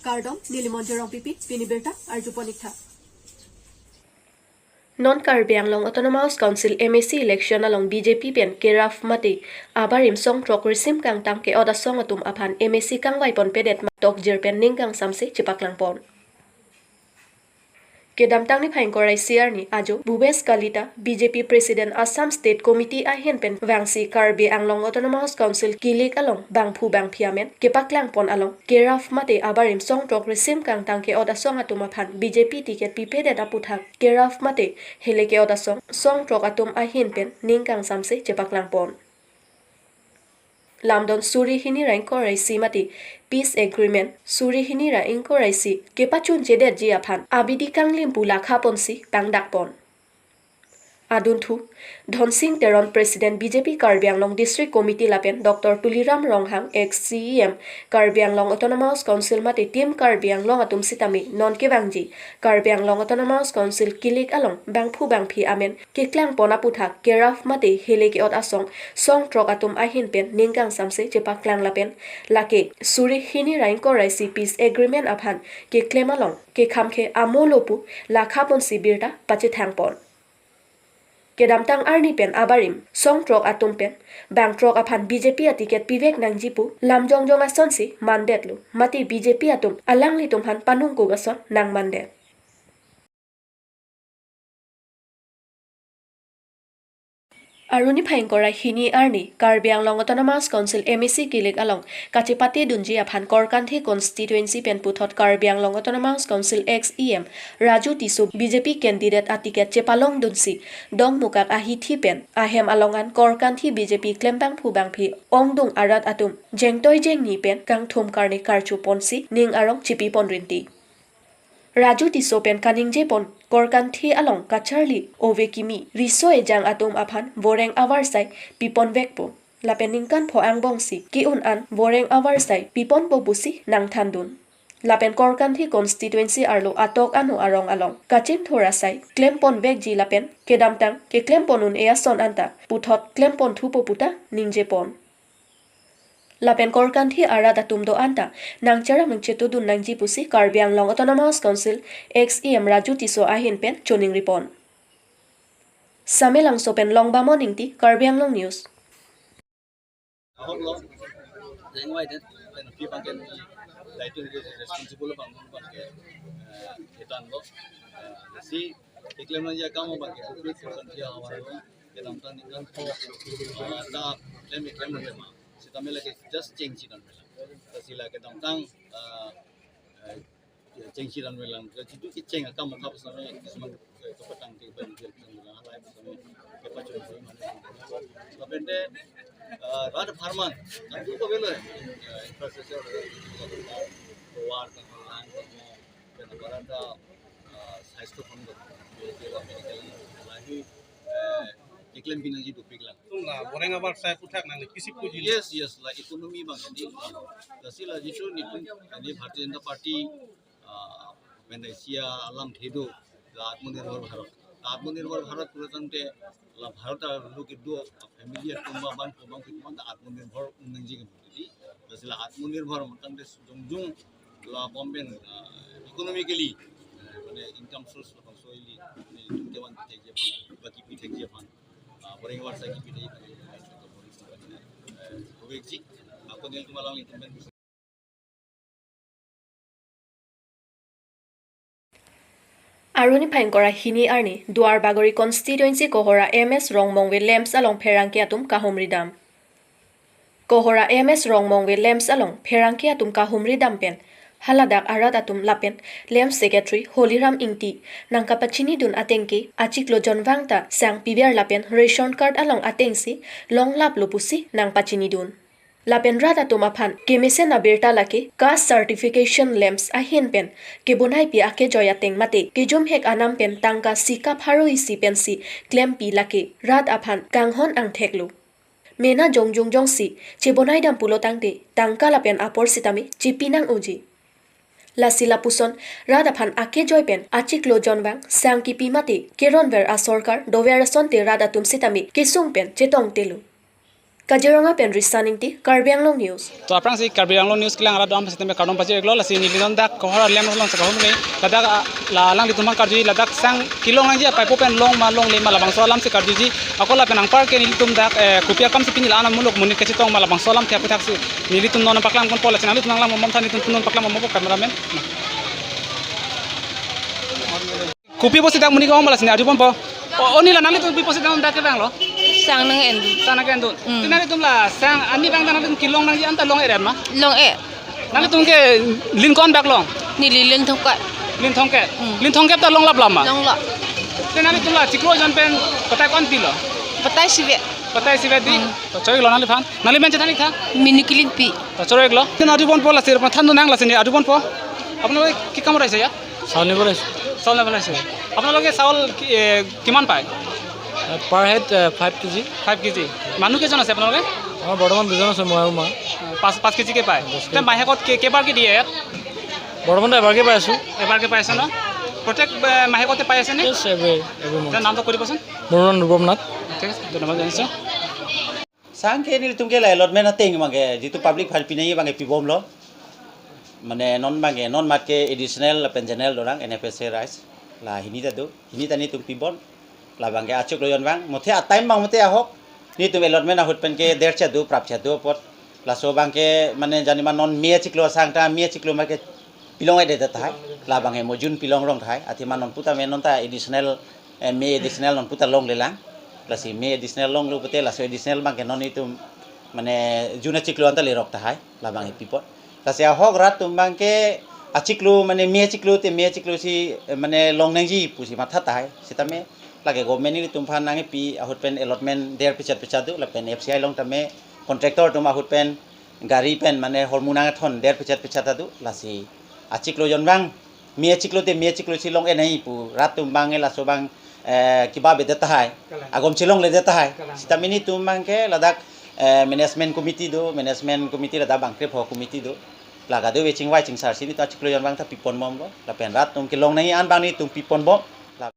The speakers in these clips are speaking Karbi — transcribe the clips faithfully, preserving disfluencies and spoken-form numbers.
Kardom, neli Monjirong P P, pini birta arjupon-ik tha. Non Karbi Anglong Autonomous Council M A C election along B J P pen keraf mate abarim song throk risim kangtang ke-ot asong atum aphan M A C kangvaiponpedet ma tokjir pen ning kangsamse chepaklangpon. Kedamtang niphai ingkoi ra isi arni ajo Bhupesh Kalita, B J P President, Assam State Committee ahin pen vangsi Karbi Anglong Autonomous Council kilik along bangphu bangphi amen kepaklangpon along keraf mate abarim song throk risim kangtang ke-ot asong atum aphan B J P ticket pipedet aputhak keraf mate hele ke-ot asong song throk atum ahin pen ning kangsamse chepaklangpon. Lamdon suri hini ra ingkoi ra isi mate peace agreement suri hini ra ingkoi ra isi kepachunchedetji aphan abidi kanglim pu lakhaponsi pangdakpon. Adunthu, Dhonsing Teron, President B J P Karbi Anglong District Committee lapen Doctor Tuliram Ronghang, ex C E M Karbi Anglong Autonomous Council mate Team Karbi Anglong atum sitame non kevangji Karbi Anglong Autonomous Council kilik along bangphu bangphi amen keklangpon aputhak keraf mate hele ke-ot asong song throk atum ahin pen ning kangsamse chepaklang lapen lake suri hini ra ingkoi ra isi peace agreement aphan keklem along kekhamkhe amolo pu lakhaponsi birta pachethangpon. Kedamtang arni pen abarim song throk atum pen bang throk aphan B J P aticket pivek nangji pu lam jongjong asonsi mandetlo mate B J P atum alanglitum aphan panungkuk ason nangmandet. Aruni phai ingkoi ra hini arni Karbi Anglong Autonomous Council M A C kilik along kachepatedunji aphan Korkanthi constituency pen puthot Karbi Anglong Autonomous Council ex E M Raju Tisso B J P candidate aticket chepalongdunsi dongmukak ahithi pen ahem along an Korkanthi B J P klembangphu bangphi ongdung arat atum jengtoi jengni pen kangthum karne karchuponsi ning arong chipipon rinti. Raju Tisso pen kaningjepon Korkanthi along kacharli ove kimi riso ejang atum aphan voreng avarsai piponvekpo. Lapen ningkan pho angbongsi ke-un an voreng avarsai piponpo pusi nangthandun. Lapen Korkanthi constituency arlo atok ano arong along kachingthur asai klemponvekji lapen kedamtang keklempon un-e ason anta puthot klemponthupo puta ningjepon. Lapen Korkanthi arat atum do-an ta nangcherap nangchetudun nangji pusi Karbi Anglong Autonomous Council ex E M Raju Tisso ahin pen choningripon. Samelangso pen Longbamon Ingti, Karbi Anglong News. Ahok lo, jengwai den, pen pi bangke, daitun ke responsible bang, bangke, eh, hitan lo, eh, si, keklem nangji akam bangke, public servant ya awar lo, kedamtang ningkan pho, eh, ta, klem, klem, klem, sitame lake just change si dan. Lasi lake kedamtang, eh, eh, ya, cheng si dan melang. Jadi itu kecheng akam akam sama, sama, eh, kepetang ke bang, ke bang, halai sama, kepacun sama. Lapen de, eh, rat apharman, kan tu ko belo, eh, infrastructure, eh, war, kan lang, kan, kan, kan, eh, size ko pun, eh, lahi, eh, keklem pinangji dopik lang. Tum la, voreng avarsai aputhak nangli pisi puji. Yes, yes, la economy bang jadi. Lasi la jitu nitum, jadi Bharatiya Janata Party, ah, Malaysia alam thedo, la Atmanirbhar Bharat. Atmanirbhar Bharat pura tangte, la Bharat arlo kedo, family atum ba ban pumang kitman ta Atmanirbhar un nangji ke. Jadi, lasi la Atmanirbhar matang te jongjong, la bom pen, ah, economically, eh, mane income source labangso ili, mane itum kevan thekji aphan, baki pi thekji aphan, ah, voreng avarsai kipi thekji aphan, eh, proveksi, ako nelitum alanglitum pen. Aruni phai ingkoi ra hini arni Duar Bagori constituency Kohora M S Rongmongve LAMPS along pherangke atum kahumri dam. Kohora M S Rongmongve LAMPS along pherangke atum kahumri dam pen haladak arat atum lapen LAMPS Secretary Holiram Ingti nangkapachinidun ateng ke achiklo jonvang ta sang piver lapen ration card along atengsi longlaplo pusi nangpachinidun. Lapen rat atum aphan kemesen abirta lake caste certification LAMPS ahin pen kebonaipi akejoi ateng mate kejumhek anam pen tangka sika pharo isi pensi klempi lake rat aphan kanghon angtheklo. Mena jongjong jongsi chebonaidam pulo tangte tangka lapen apor sitame chipi nang-oji. Lasi lapuson rat aphan akejoi pen achiklo jonvang sang kipi mate keronver asorkar dover asonte rat atum sitame kesung pen chetongtelo. Kaziranga pen Risa Ingti, Karbi Anglong News. To aphrangsi Karbi Anglong News kelang arat dam sitame kardom pajir-iklo, lasi nelitum dak Kohora lem along sa kahumri. Ladak, ah, la alanglitum aphan karju, ladak sang kelong nangji apaipo pen long ma longle ma labangso alamsi karjuji. Ako lapen anparke nelitum dak, eh, kopi akamsi pini la-an amuluk monit kachetong ma labangso alam thia puthaksi nelitum non paklang ponpo, lasi nanglitum nanglang momtha, nelitum non paklang mompo, cameraman. Kopi pusi dak monit ke-ong ma lasi ne arju ponpo. O, o neli la nanglitum kopi pusi dak, dak kevanglo? Sang nang-en. Sang nang-endun. Hmm. Te nanglitum la sang arni abang nanglitum kelong nangji anta long-et ma? Long-et. Nanglitum ke lin ko-an bak long? Neli lin thomkep. Lin thomkep. Hmm. Lin thomkep ta longlap lam ma? Longlap. Te nanglitum la chiklo jon pen batai ko-an pilo? Batai isivet. Batai isivet dei. Hmm. To choro-iklo nangliphan. Nangli men chethan-ik tha? Minu Kilingpi. To choro-iklo. Te arju ponpo lasi, than do nang lasi ne arju ponpo. আপোনালোকে কি কামত আহিছে ইয়াত? চাউল নিবলৈ আহিছোঁ। চাউল নিবলৈ আহিছে। আপোনালোকে চাউল কি, এ, কিমান পায়? পাৰ হেড, এ, ফাইভ কেজি। Five KG. মানুহ কেইজন আছে আপোনালোকে? আমাৰ বৰ্তমান দুজন আছে, মই আৰু মা। পাঁচ, পাঁচ কেজিকে পায়। দহ কেজি। তে মাহেকত কে-, কেইবাৰকে দিয়ে ইয়াত? বৰ্তমানতো এবাৰকে পাই আছোঁ। এবাৰকে পাই আছে ন? প্ৰত্যেক, এ, মাহেকতে পাই আছে নে? Yes, every, every month. তে নামটো কৈ দিবচোন। মোৰ নাম ৰূপম নাথ। ঠিক আছে, ধন্যবাদ জনাইছোঁ। Sangke nelitum ke la allotment ateng abangke, jitu public aphan pinangji abangke pibomlo. Mane non abangke, non mat ke additional lapen general dorang N F S A rice. La hini ta do, hini ta nelitum pibom. Labangke achiklo jon abang, muthe a-time abang muthe ahok. Nelitum allotment ahut pen ke der cha do, prap cha do apot. Laso abangke mane janima non me achiklo asang ta, me achiklo abangke pilong-edet tahai. Labangke mojun pilong rong tahai. Athema non pu tame non ta additional, eh, me additional non pu ta longlelang. Lasi me additional longlo pute laso additional abangke non itum mane jun achiklo anta lerok tahai. Labangke pipon. Lasi ahok rat atum abangke achiklo mane me achiklo te me achiklo si, eh, mane long nangji pusi matha tahai. Sitame lake government nelitum aphan nangkepi ahut pen allotment der pechat pechat do lapen F C I along tame contractor atum ahut pen gari pen mane hormu nangkethon der pechat pechat ta do, lasi achiklo jon abang, me achiklo te me achiklo si long-et nangji pu rat atum abang, eh, laso abang, eh, kiba bedet tahai. Kalang. Agom chelongledet tahai. Kalang. Sitame nelitum abangke ladak, eh, management committee do, management committee ladak bangkrep ho committee do. La kadokave chingvai chingsar si nelitum achiklo jon abang ta pipon bomlo. Lapen rat atum kelong nangji an abang nelitum pipon bom. La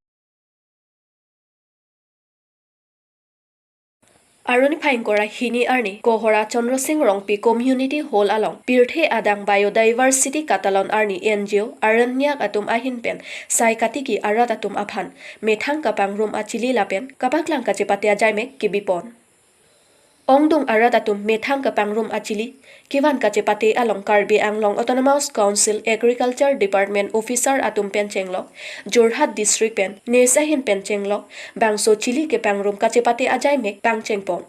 Arni phai ingkoi ra hini arni Kohora Chandra Singh Rongpi Community Hall along Pirthe Adang Biodiversity Katalon arni N G O Aranyak atum ahin pen sai katiki arat atum aphan methang kapangrum achili lapen kapaklang kachepate ajaimek kebipon. Ongdung arat atum methang kapangrum achili kevan kachepate along Karbi Anglong Autonomous Council Agriculture Department Officer atum pen chenglok, Jorhat District pen NESA ahin pen chenglok, bangso chili kepangrum kachepate ajaimek pangchengpon.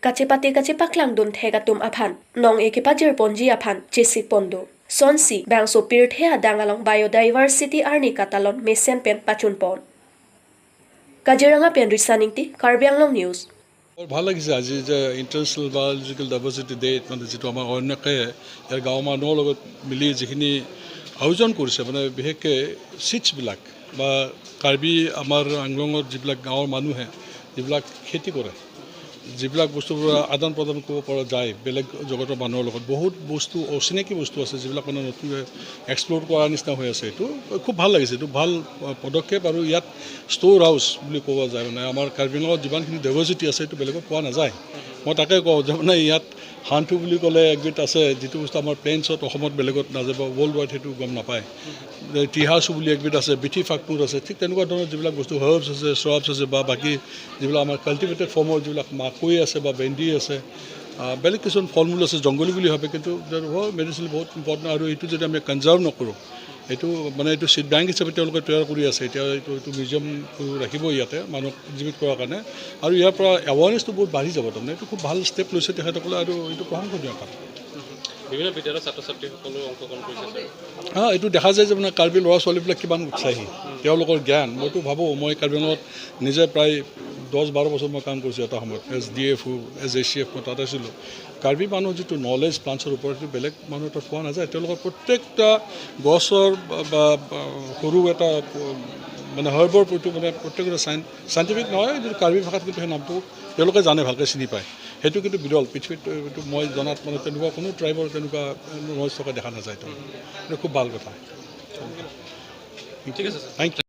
Kachepate kachepaklangdun thek atum aphan nong-e kepajirponji aphan chesikpon do. Sonsi bangso Pirthe Adang along Biodiversity arni Katalon mesen pen pachunpon. Kaziranga pen Risa Ingti, Karbi Anglong News. বৰ ভাল লাগিছে আজি যে international biological diversity ডে'ত, মানে যিটো আমাৰ অৰণ্যকে ইয়াৰ গাঁৱৰ মানুহৰ লগত মিলি যিখিনি আয়োজন কৰিছে, মানে বিশেষকৈ চিডছবিলাক বা কাৰ্বি আমাৰ আংলঙত যিবিলাক গাঁৱৰ মানুহে যিবিলাক খেতি কৰে, যিবিলাক বস্তুৰ পৰা আদান প্ৰদান কৰিব পৰা যায় বেলেগ জগতৰ মানুহৰ লগত, বহুত বস্তু, অচিনাকি বস্তু আছে যিবিলাক মানে নতুনকৈ এক্সপ্ল'ৰ কৰাৰ নিচিনা হৈ আছে। এইটো খুব ভাল লাগিছে, এইটো ভাল, আহ, পদক্ষেপ। আৰু ইয়াত ষ্ট'ৰ হাউচ বুলি কোৱা যায়, মানে আমাৰ কাৰ্বি আংলঙত যিমানখিনি ডাইভাৰ্চিটি আছে, এইটো বেলেগত পোৱা নাযায়। মই তাকে কওঁ যে মানে ইয়াত হান্থু বুলি ক'লে এবিধ আছে, যিটো বস্তু আমাৰ প্লেইনছত অসমত বেলেগত নাযায় বা ৱৰ্ল্ড ৱাইড সেইটো গম নাপায়। যে টিহাচু বুলি এবিধ আছে, বিথি ফাকনুৰ আছে, ঠিক তেনেকুৱা ধৰণৰ যিবিলাক বস্তু, হাৰ্বছ আছে, শ্ৰাবছ আছে বা বাকী যিবিলাক আমাৰ কাল্টিভেটেড ফৰ্মৰ যিবিলাক মাকৈ আছে বা ভেন্দি আছে, আহ, বেলেগ কিছুমান ফল মূল আছে, জংগলী বুলি ভাবে, কিন্তু মেডিচিন বহুত ইম্পৰ্টেণ্ট। আৰু এইটো যদি আমি কনজাৰ্ভ নকৰোঁ, এইটো মানে এইটো চিড বেংক হিচাপে তেওঁলোকে তৈয়াৰ কৰি আছে। এতিয়া এইটো, এইটো মিউজিয়ামটো ৰাখিব ইয়াতে মানুহক এক্সিবিট কৰাৰ কাৰণে। আৰু ইয়াৰ পৰা এৱাৰনেছটো বহুত বাঢ়ি যাব, তাৰমানে এইটো খুব ভাল ষ্টেপ লৈছে তেখেতসকলে আৰু এইটো প্ৰশংসনীয় কাম। বিভিন্ন বিদ্যালয়ৰ ছাত্ৰ ছাত্ৰীসকলো অংশগ্ৰহণ কৰিছে, ছাৰ। হা, এইটো দেখা যায় যে মানে কাৰ্বি ল'ৰা ছোৱালীবিলাক কিমান উৎসাহী, তেওঁলোকৰ জ্ঞান। মইতো ভাবোঁ, মই কাৰ্বি আংলঙত নিজে প্ৰায় দহ বাৰ বছৰ মই কাম কৰিছোঁ এটা সময়ত, এজ ডি এফ অ', এজ এ চি এফ, মই তাত আছিলোঁ। কাৰ্বি মানুহৰ যিটো নলেজ প্লাণ্টছৰ ওপৰত, সেইটো বেলেগ মানুহ তাত পোৱা নাযায়। তেওঁলোকৰ প্ৰত্যেকটা গছৰ বা, বা, বা সৰু এটা, মানে হাৰ্বৰ প্ৰতি মানে প্ৰত্যেকটা চাইন-, চাইণ্টিফিক নহয়, কিন্তু কাৰ্বি ভাষাত কিন্তু সেই নামটো তেওঁলোকে জানে, ভালকৈ চিনি পায়। সেইটো কিন্তু বিৰল, পৃথিৱীত এইটো মই জনাত মানে তেনেকুৱা কোনো ট্ৰাইবৰ তেনেকুৱা নলেজ থকা দেখা নাযায়। তো এইটো খুব ভাল কথা। ঠিক আছে, ছাৰ। Thank you.